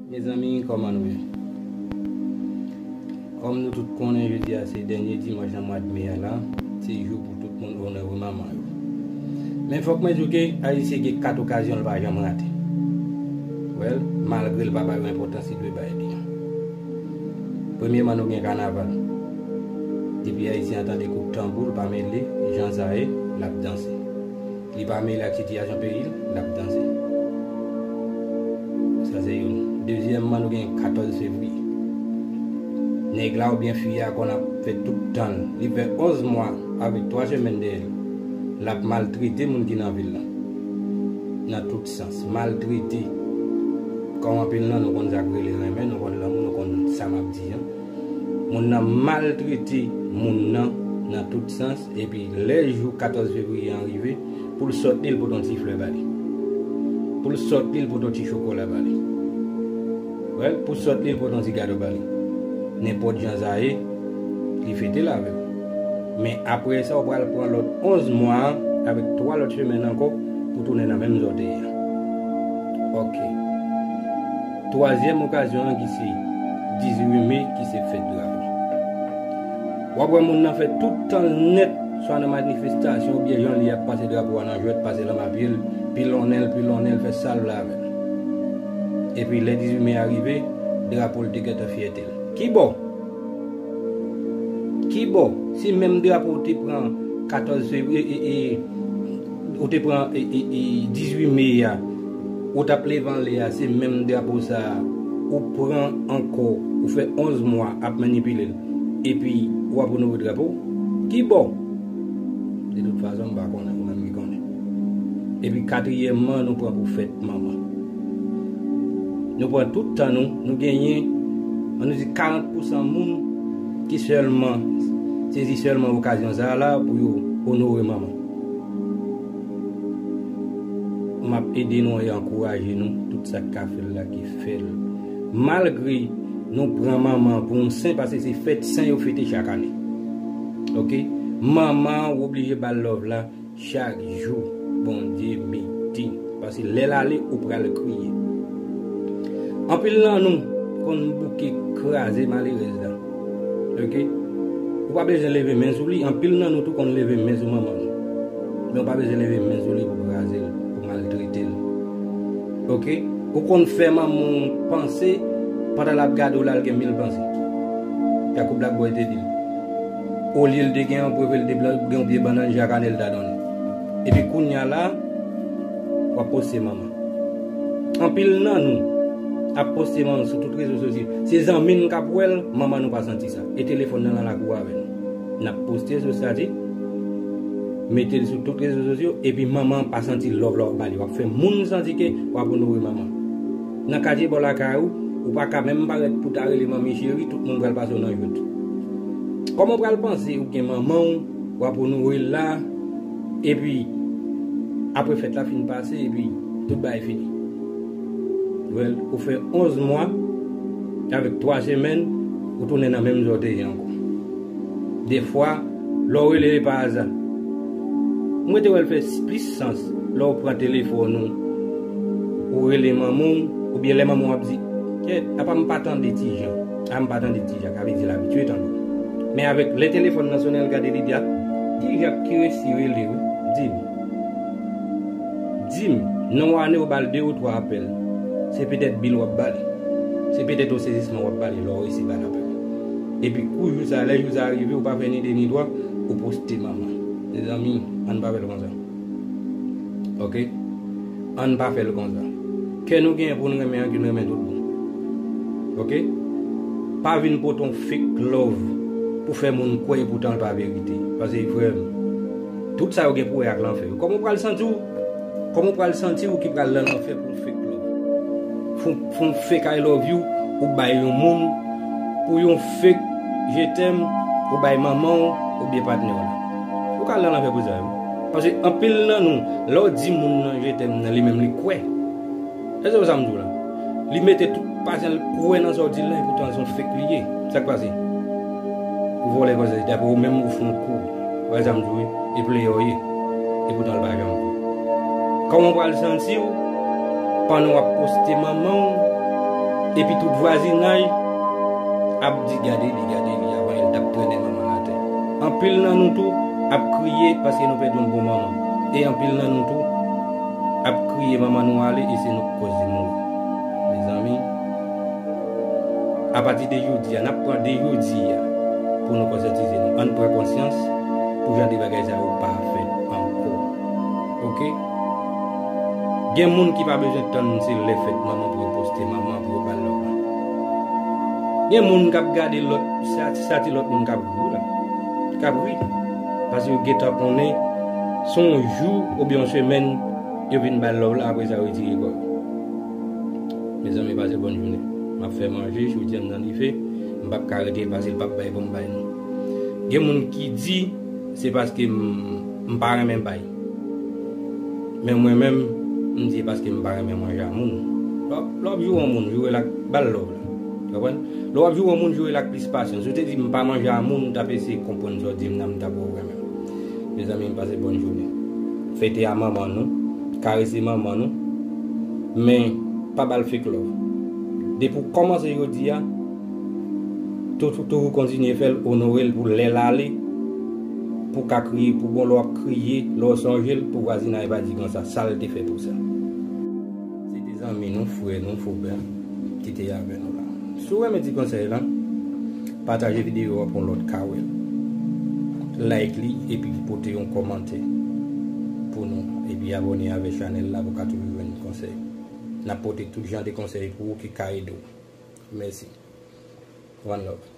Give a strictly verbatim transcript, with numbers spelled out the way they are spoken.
Mezanmi, kòman nou ye? Kòm nou tout konnen, jodi a se dènye dimanch nan mwa de me a la, se jou pou tout moun onore manman yo. Men fòk mwen di w ke Ayisyen gen kat okazyon l pa janm rate. Well, malgre l pa ba yo enpòtans li dwe bay li an. Premyèman, nou gen kanaval. Depi Ayisyen an tande kout tanbou, l pa mele jan sa ye, l ap danse. Li pa mele ak sitiyasyon peyi l, l ap danse. Sa se youn. Dezyèmman, nou gen katòz fevriye. Nèg la oubyen fi a konn ap fè tout tan l. Li fè onz mwa avèk twa semèn dèyè l. L ap maltrete moun ki nan vil la. Nan tout sans. Maltrete. Kòm anpil nan nou konn sa k rele renmen, nou konn lanmou, nou konn sa m ap di an. Moun nan maltrete moun nan nan tout sans, epi lè jou katòz fevriye an rive, pou l sòt li, l pote yon ti flè ba li. Pou l sòt li, l pote yon ti chokola ba li. Well, pou sòt li, l pote yon ti gado ba li. Nenpòt jan sa ye, li fete l avè l. Men apre sa, ou pral pran lòt onz mwa an avèk twa lòt semèn ankò pou tounen nan menm zòtèy an. Ok. Twazyèm okazyon an ki se dizuit me, ki se fèt drapo. W ap wè moun nan fè tout tan l nèt, swa nan manifestasyon oubyen jan li ap pase drapo a nan jwèt, pase l anba pye l, pilonnen l, pilonnen l, fè sa l vle avè l. Epi lè dizuit me a rive, drapo l te gentan fyète l. Kibò? Kibò? Si menm drapo w te pran katòz fevriye, e, e, ou te pran, e, e, e, dizuit me a, ou t ap leve anlè a, se menm drapo sa a, ou pran ankò, ou fè onz mwa ap manipile l, epi w ap onore drapo w? Kibò? De tout fason, m pa konnen, ou menm ki konnen. Epi katriyèmman, nou pran pou fèt manman. Nou pran tout tan nou, nou genyen, ann nou di karant pousan moun ki sèlman sezi sèlman okazyon sa a la pou yo onore manman. M ap ede nou e ankouraje nou, tout sa k ka fè l la ki fè l. Malgre nou pran manman pou yon sen, paske se fèt sen yo fete chak ane. Ok? Manman an, ou oblije ba l love la chak jou. Bondye mete. Paske lè l ale, ou pral kriye. Anpil nan nou konn bouke kraze malerèz la. Ok? Ou pa bezwen leve men sou li. Anpil nan nou tou konn leve men sou manman nou. Men ou pa bezwen leve men sou li pou kraze l, pou maltrete l. Ok? Ou konn fè manman w panse pandan l ap gade w la, l gen mil panse. Tankou Black Boy te di l. Olye l te gen yon pweve, l te blan, gen yon pye bannann, jakane l ta donnen. Epi kounye a la, w ap poste manman. Anpil nan nou ap poste manman sou tout rezo sosyo. Se zanmi n k ap wè l, manman nou pa santi sa. E telefòn nan nan lakou avè nou. N ap poste sou estati, mete l sou tout rezo sosyo, epi manman an pa santi love la w ap ba li. W ap fè moun santi ke w ap onore manman. Nan katye bò lakay ou, ou pa ka menm parèt pou ta rele manmi cheri, tout moun pral pase w nan jwèt. Kòman w pral panse ou gen manman w, w ap onore l la, epi apre fèt la fin pase, epi tout bagay fini? Well, ou fè onz mwa avèk twa semèn, ou tounen nan menm zòtèy ankò. Defwa, lè w rele, e pa aza. Mwen te wè l fè plis sans lè w pran telefòn ou, ou rele manman w, oubyen lè manman w ap di, kèt, apa m pa tande Tijan? A, m pa tande Tijan, ka vle di l abitye tande w. Men avèk lè telefòn nan sonnen, l gade, li di, a, Tijan ki resi rele wi, di m. Di m, nan yon ane ou ba l de ou twa apèl. Se petèt bil w ap ba li. Se petèt yon sezisman w ap ba li lè w resi ba l apèl. Epi kou jou sa, lè jou sa rive, ou pa fè ni de ni twa, ou poste manman. Mezanmi, ann pa fè l konsa. Ok? Ann pa fè l konsa. Kè nou genyen pou n renmen an, ki n renmen tout bon. Ok? Pa vin pote yon fake love pou fè moun kwè, epoutan l pa verite. Paske, frè m, tout sa yo gen pou wè ak lanfè yo. Kòman w pral santi w? Kòman w pral santi w ki pral nan lanfè pou yon fake love? Pou, pou yon fake I love you, ou bay yon moun, pou yon fake je t'aime, ou bay manman w, oubyen patnè w la. Ou ka al nan lanfè pou sa, wi. Paske anpil nan nou, lè w di moun nan je t'aime nan, li menm li kwè. Èske w sa m di w la? Li mete tout pasyan l kwè nan sa w di l la, epoutan se yon fake li ye. Sa k pase? Ou vòlè konsa, epi apre ou menm ou fè yon kou. Ou wè sa m di w, wi? E player w ye. Epoutan l pa janm kou. Kòman w pral santi w pandan w ap poste manman w? Epi tout vwazinay ap di, "Gade li, gade li," avan l t ap trennen manman l atè. Anpil nan nou tou ap kriye paske nou pèdi yon bon manman. E anpil nan nou tou ap kriye manman nou ale e se nou k kòz li mouri. Mezanmi, apati de jodi a, n ap pran de jodi a pou nou konsyantize nou. Ann pran konsyans pou jan de bagay sa yo pa fèt ankò. Oke? Gen moun ki pa bezwen tann se lè fèt manman pou yo poste manman pou yo ba l lòv la. Gen moun k ap gade lòt, sa, sa ti lòt moun k ap ri la. K ap ri. Paske yo gentan konnen se yon jou oubyen yon semèn yo vin ba l lòv la, apre sa yo retire kò yo. Mezanmi, pase bòn jounen. M ap fè manje, choudyè m nan dife, m p ap ka rete pase l p ap bay pou m bay non. Gen moun ki di se paske m, m pa renmen bay. Men mwen menm, m di e paske m pa renmen manje a moun. Lè w ap, lè w ap joure yon moun, joure l ak, ba l lòv la. Konprann? Lè w ap joure yon moun, joure l ak plis pasyans. Si w te di m pa manje a moun, m t ap eseye konprann sa w di m nan, m t ap wè w renmen m. Mezanmi, pase bòn jounen. Fete a manman nou, karese manman nou, men pa ba l fake love. Depi w kòmanse jodi a, tou, tou, toujou kontinye fè l, onore l pou lè l ale, pou w ka kriye, pou bon lè w ap kriye, lè w sonje l, pou vwazinay pa di konsa, sa l te fè pou sa. Se te zanmi nou, frè nou, Fobè, ki te avè nou la. Si w renmen ti konsèy la, pataje videyo a pou yon lòt ka wè l. Like li, epi pote yon kòmantè pou nou. Epi abòne avè chanèl la pou w ka toujou jwenn konsèy. N ap pote tout jan de konsèy pou ou ki ka ede w. Mèsi. One love.